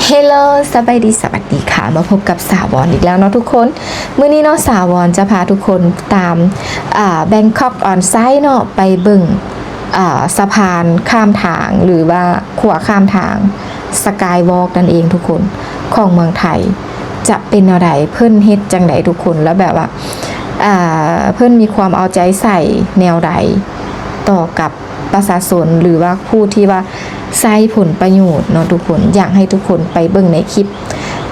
ເຮລໂລ ສະບາຍດີ ສະຫວັດດີຄ່ະ ມາພົບກັບສາວອນອີກແລ້ວເນາະທຸກຄົນ. ມື້ນີ້ເນາະ ສາວອນຈະພາທຸກຄົນຕາມ ອ່າ Bangkok on Site ເນາະ ໄປເບິ່ງ ອ່າ ສະພານຂ້າມທາງ ຫຼືວ່າຂົວຂ້າມທາງ Skywalk ນັ້ນເອງທຸກຄົນ ຂອງເມືອງໄທ ຈະເປັນແນວໃດ ເພິ່ນເຮັດຈັ່ງໃດທຸກຄົນ ແລ້ວແບບວ່າ ອ່າ ເພິ່ນມີຄວາມເອົາໃຈໃສ່ແນວໃດຕໍ່ກັບ ປະຊາຊົນ ຫຼືວ່າຜູ້ທີ່ວ່າໃຊ້ຜົນປະໂຫຍດເນາະທຸກຄົນ. ຢາກໃຫ້ທຸກຄົນໄປເບິ່ງໃນຄລິບ.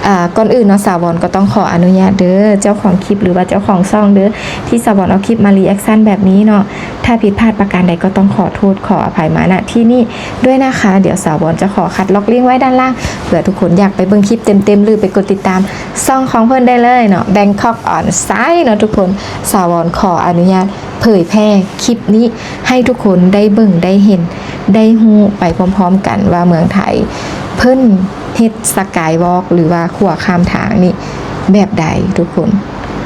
ອ່າ ກ່ອນອື່ນເນາະ ສາວອນກໍຕ້ອງຂໍອະນຸຍາດເດີ ເຈົ້າຂອງຄລິບ ຫຼືວ່າເຈົ້າຂອງຊ່ອງເດີ ທີ່ສາວອນເອົາຄລິບມາ reaction ແບບນີ້ເນາະ. ຖ້າຜິດພາດປະການໃດກໍຕ້ອງຂໍໂທດຂໍອະໄພມາ ນະ ທີ່ນີ້ດ້ວຍນະຄະ. ດຽວສາວອນຈະຂໍຄັດລອກລິ້ງໄວ້ດ້ານລ່າງ ເພື່ອທຸກຄົນຢາກໄປເບິ່ງຄລິບເຕັມໆ ຫຼືໄປກົດຕິດຕາມຊ່ອງຂອງເພິ່ນໄດ້ເລີຍເນາະ Bangkok on Site ເນາະທຸກຄົນ. ສາວອນຂໍອະນຸຍາດ ເຜີຍແຜ່ຄລິບນີ້ໃຫ້ທຸກຄົນໄດ້ເບິ່ງໄດ້ເຫັນໄດ້ຮູ້ໄປພ້ອມໆກັນວ່າເມືອງໄທເພິ່ນເຮັດ Skywalk ຫຼືວ່າຂົວຂ້າມທາງນີ້ແບບໃດທຸກຄົນ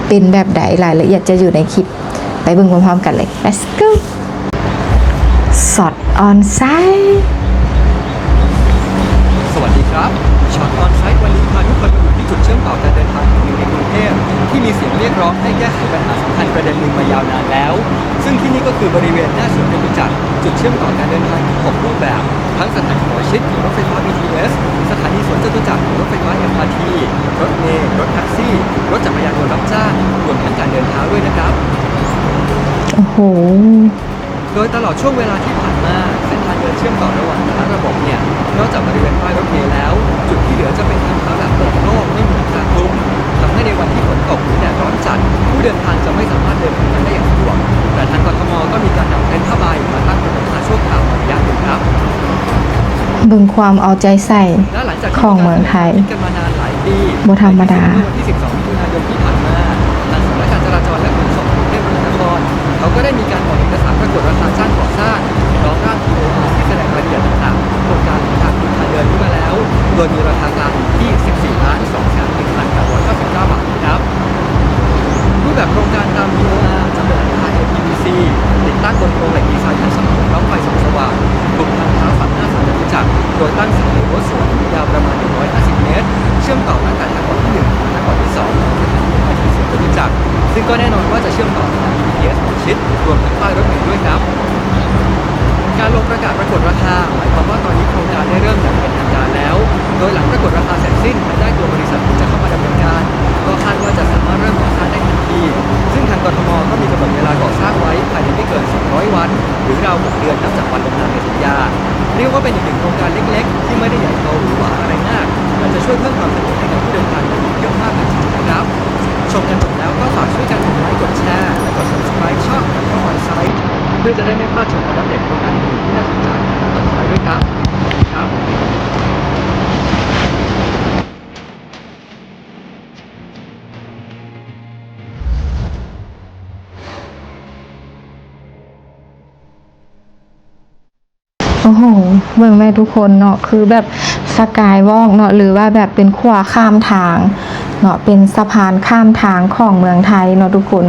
ເປັນແບບໃດ ລາຍລະອຽດຈະຢູ່ໃນຄລິບ ໄປເບິ່ງພ້ອມໆກັນເລີຍ Let's go. Shot on Site. สวัสดีครับ Shot on Site วันนี้พาทุกคนมาอยู่ที่จุดเชื่อมต่อการเดินทางแห่งหนึ่งในกรุงเทพที่มีเสียงเรียกร้องให้แก้ไขปัญหาสำคัญประเด็นหนึ่งมายาวนานแล้ว ซึ่งที่นี่ก็คือบริเวณหน้าสวนจตุจักร จุดเชื่อมต่อการเดินทางครบรูปแบบ ทั้งสถานีหมอชิตหรือรถไฟฟ้า บีทีเอส สถานีสวนจตุจักรหรือรถไฟฟ้า เอ็มอาร์ที รถเมล์ รถแท็กซี่ รถจักรยานยนต์รับจ้าง รวมทั้งการเดินเท้าด้วยนะครับ ໂอ้โห โดยตลอดช่วงเวลาที่ผ่านมา เส้นทางเดินเชื่อมต่อระหว่างแต่ละระบบเนี่ย นอกจากบริเวณป้ายรถเมล์แล้ว จุดที่เหลือจะเป็นทางเท้าแบบเปิดโล่งไม่มีหลังคาคลุม ทำให้ในวันที่ฝนตกหรือแดดร้อนจัด ผู้เดินทางจะไม่สามารถเดินทางกันได้อย่างสะดวก แต่ทางกทมก็มีการนำเต็นท์ผ้าใบมาตั้งเป็นหลังคาชั่วคราวมาระยะหนึ่งครับ ເບິ່ງຄວາມເອົາໃຈໃສ່ຂອງເມືອງໄທ คิดกันมานานหลายปี ບໍ່ທຳມະດາ. เมื่อวันที่สิบสองมิถุนายนที่ผ่านมา ทางสำนักงานจราจรและขนส่งกรุงเทพมหานคร เขาก็ได้มีการออกเอกสารประกวดราคาจ้างก่อสร้าง พร้อมร่าง ทีโออาร์ ที่แสดงรายละเอียดต่างๆของโครงการหนทางดินทางเดินนี้มาแล้ว โดยมีราคากลางอยู่ที่ สิบสี่ล้านสองแสนหนึ่งพันแปดร้อยเก้าสิบเก้าบาทนะครับ รูปแบบโครงการตาม ทีโออาร์ จะเป็นหลังคา เอพีวีซี ติดตั้งบนโครงเหล็กดีไซน์ทันสมัยพร้อมไฟส่องสว่าง คลุมทางเท้าฝั่งหน้าสวนจตุจักร โดยตั้งเสารั้วสวนยาวประมาณ หนึ่งร้อยห้าสิบเมตร เชื่อมต่อตั้งแต่ทางออกที่หนึ่ง ถึงทางออกที่สอง ของสถานีเอ็มอาร์ทีสวนจตุจักร ซึ่งก็แน่นอนว่าจะเชื่อมต่อสถานีบีทีเอสหมอชิต รวมถึงป้ายรถเมล์ด้วยครับ การลงประกาศประกวดราคา หมายความว่าตอนนี้โครงการได้เริ่มอย่างเป็นทางการแล้ว โดยหลังประกวดราคาเสร็จสิ้น ภายใต้ตัวบริษัทที่จะเข้ามาดำเนินการ ก็คาดว่าจะสามารถเริ่มก่อสร้างได้ทันที ซึ่งทางกทมก็มีกำหนดเวลาก่อสร้างไว้ภายในไม่เกินสองร้อยวัน หรือราวหกเดือนนับจากวันลงนามในสัญญา เรียกว่าเป็นอีกหนึ่งโครงการเล็กๆ ที่ไม่ได้ใหญ่โตหวือหวาอะไรมาก แต่จะช่วยเพิ่มความสะดวกให้กับผู้เดินทางได้อีกเยอะมากเลยทีเดียวนะครับ ชมกันจบแล้วก็ฝากช่วยกันกดไลค์กดแชร์และกด subscribe ช่อง Bangkok on Site เพื่อจะได้ไม่พลาดชมการอัปเดตโครงการอื่นๆที่น่าสนใจต่อไปด้วยครับ ครับ ໂອ້ໂຫ ເບິ່ງແມ່ທຸກຄົນເນາະ ຄືແບບ Skywalk ເນາະ ຫຼືວ່າແບບເປັນຂົວຂ້າມທາງເນາະ ເປັນສະພານຂ້າມທາງຂອງເມືອງໄທເນາະທຸກຄົນ.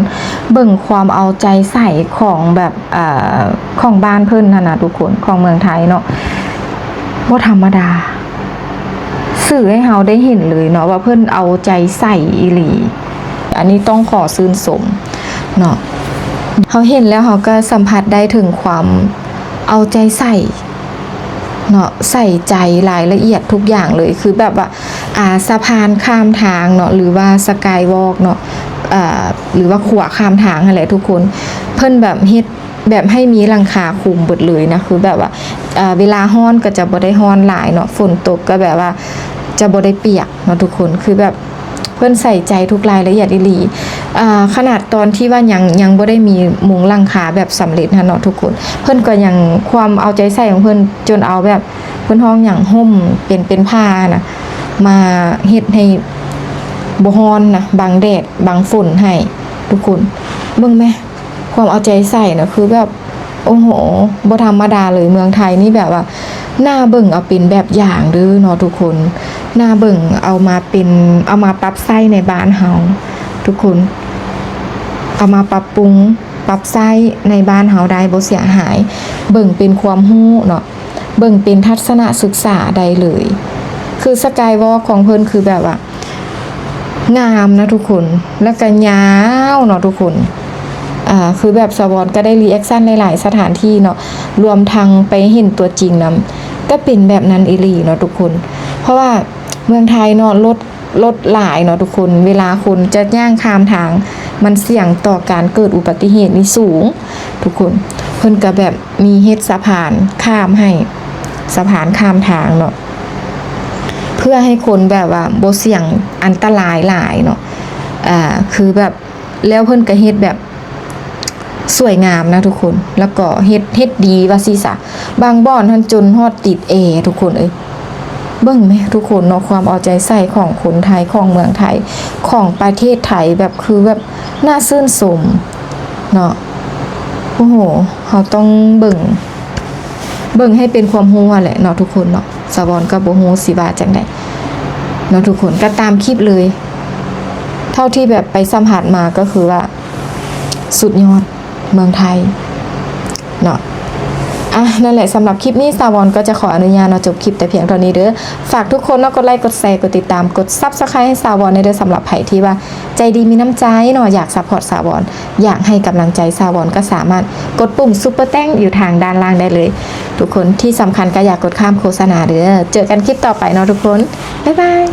ເບິ່ງຄວາມເອົາໃຈໃສ່ຂອງແບບ ເອີ ຂອງບ້ານເພິ່ນຫັ້ນນະທຸກຄົນ ຂອງເມືອງໄທເນາະ ບໍ່ທຳມະດາ. ສື່ໃຫ້ເຮົາໄດ້ເຫັນເລີຍເນາະວ່າເພິ່ນເອົາໃຈໃສ່ອີ່ຫຼີ. ອັນນີ້ຕ້ອງຂໍຊື່ນຊົມເນາະ. ເຮົາເຫັນແລ້ວເຮົາກໍສຳຜັດໄດ້ເຖິງຄວາມເອົາໃຈໃສ່ເນາະ ໃສ່ໃຈລາຍລະອຽດທຸກຢ່າງເລີຍ. ຄືແບບວ່າ ອ່າ ສະພານຂ້າມທາງເນາະ ຫຼືວ່າ Skywalk ເນາະ ອ່າ ຫຼືວ່າຂົວຂ້າມທາງຫັ້ນແຫຼະທຸກຄົນ. ເພິ່ນແບບເຮັດ ແບບໃຫ້ມີຫຼັງຄາຄຸມເບິດເລີຍນະ ຄືແບບວ່າ ເວລາຮ້ອນກໍຈະບໍ່ໄດ້ຮ້ອນຫຼາຍເນາະ ຝົນຕົກກໍແບບວ່າຈະບໍ່ໄດ້ປຽກເນາະທຸກຄົນ. ຄືແບບເພິ່ນໃສ່ໃຈທຸກລາຍລະອຽດອີ່ຫຼີ. ອ່າ ຂະໜາດຕອນທີ່ວ່າຍັງ ຍັງບໍ່ໄດ້ມີມຸງຫຼັງຄາແບບສຳເລັດຫັ້ນເນາະທຸກຄົນ ເພິ່ນກໍຍັງ ຄວາມເອົາໃຈໃສ່ຂອງເພິ່ນ ຈົນເອົາແບບ ເພິ່ນຮ້ອງຫຍັງ ຮົ່ມເປັນ ເປັນຜ້າຫັ້ນນະ ມາເຮັດໃຫ້ບໍ່ຮ້ອນນະ ບັງແດດ ບັງຝົນໃຫ້ທຸກຄົນ. ເບິ່ງແມ ຄວາມເອົາໃຈໃສ່ນະ ຄືແບບ ໂອ້ໂຫ ບໍ່ທຳມະດາເລີຍ. ເມືອງໄທນີ້ແບບວ່າ ໜ້າເບິ່ງເອົາເປັນແບບຢ່າງເດີເນາະທຸກຄົນ ໜ້າເບິ່ງເອົາມາເປັນ ເອົາມາປັບໃຊ້ໃນບ້ານເຮົາທຸກຄົນ ເອົາມາປັບປຸງ ປັບໃຊ້ໃນບ້ານເຮົາໄດ້ ບໍ່ເສຍຫາຍ ເບິ່ງເປັນຄວາມຮູ້ເນາະ ເບິ່ງເປັນທັດສະນະສຶກສາໄດ້ເລີຍ. ຄື Skywalk ຂອງເພິ່ນຄືແບບວ່າງາມນະທຸກຄົນ ແລ້ວກໍຍາວເນາະທຸກຄົນ. ອ່າ ຄືແບບສາວອນກໍໄດ້ reaction ຫຼາຍໆສະຖານທີ່ເນາະ ລວມທັງໄປເຫັນຕົວຈິງນຳ ກໍເປັນແບບນັ້ນອີ່ຫຼີເນາະທຸກຄົນ. ເພາະວ່າເມືອງໄທເນາະ ລົດ ລົດຫຼາຍເນາະທຸກຄົນ ເວລາຄົນຈະຍ່າງຂ້າມທາງ ມັນສ່ຽງຕໍ່ການເກີດອຸບັດຕິເຫດນີ້ສູງທຸກຄົນ. ເພິ່ນກໍແບບມີເຮັດສະພານຂ້າມໃຫ້ ສະພານຂ້າມທາງເນາະ ເພື່ອໃຫ້ຄົນແບບວ່າບໍ່ສ່ຽງອັນຕະລາຍຫຼາຍເນາະ. ອ່າ ຄືແບບ ແລ້ວເພິ່ນກໍເຮັດແບບສວຍງາມນະທຸກຄົນ ແລ້ວກໍເຮັດ ເຮັດດີວ່າຊີ້ສະ. ບາງບ່ອນຫັ້ນຈົນຮອດຕິດແອທຸກຄົນເອີຍ. ເບິ່ງແມະທຸກຄົນເນາະ ຄວາມເອົາໃຈໃສ່ຂອງຄົນໄທ ຂອງເມືອງໄທ ຂອງປະເທດໄທ ແບບ ຄືແບບໜ້າຊື່ນຊົມເນາະ. ໂອ້ໂຫ ເຮົາຕ້ອງເບິ່ງ ເບິ່ງໃຫ້ເປັນຄວາມຮູ້ຫັ້ນແຫຼະເນາະທຸກຄົນເນາະ. ສາວອນກໍບໍ່ຮູ້ຊິວ່າຈັ່ງໃດເນາະທຸກຄົນ ກໍຕາມຄລິບເລີຍ. ເທົ່າທີ່ແບບໄປສຳຜັດມາກໍຄືວ່າ ສຸດຍອດເມືອງໄທເນາະ. ອ່ະ ນັ້ນແຫຼະ ສຳລັບຄລິບນີ້ ສາວອນກໍຈະຂໍອະນຸຍາດເນາະ ຈົບຄລິບແຕ່ພຽງເທົ່ານີ້ເດີ. ຝາກທຸກຄົນເນາະ ກົດໄລ ກົດແຊ ກົດຕິດຕາມ ກົດ Subscribe ໃຫ້ສາວອນແດ່ເດີ. ສຳລັບໃຜທີ່ວ່າໃຈດີມີນ້ຳໃຈເນາະ ຢາກ support ສາວອນ ຢາກໃຫ້ກຳລັງໃຈສາວອນ ກໍສາມາດກົດປຸ່ມ Super Thanks ຢູ່ທາງດ້ານລ່າງໄດ້ເລີຍທຸກຄົນ. ທີ່ສຳຄັນກໍຢ່າກົດຂ້າມໂຄສະນາເດີ. ເຈີກັນຄລິບຕໍ່ໄປເນາະທຸກຄົນ. ບາຍບາຍ.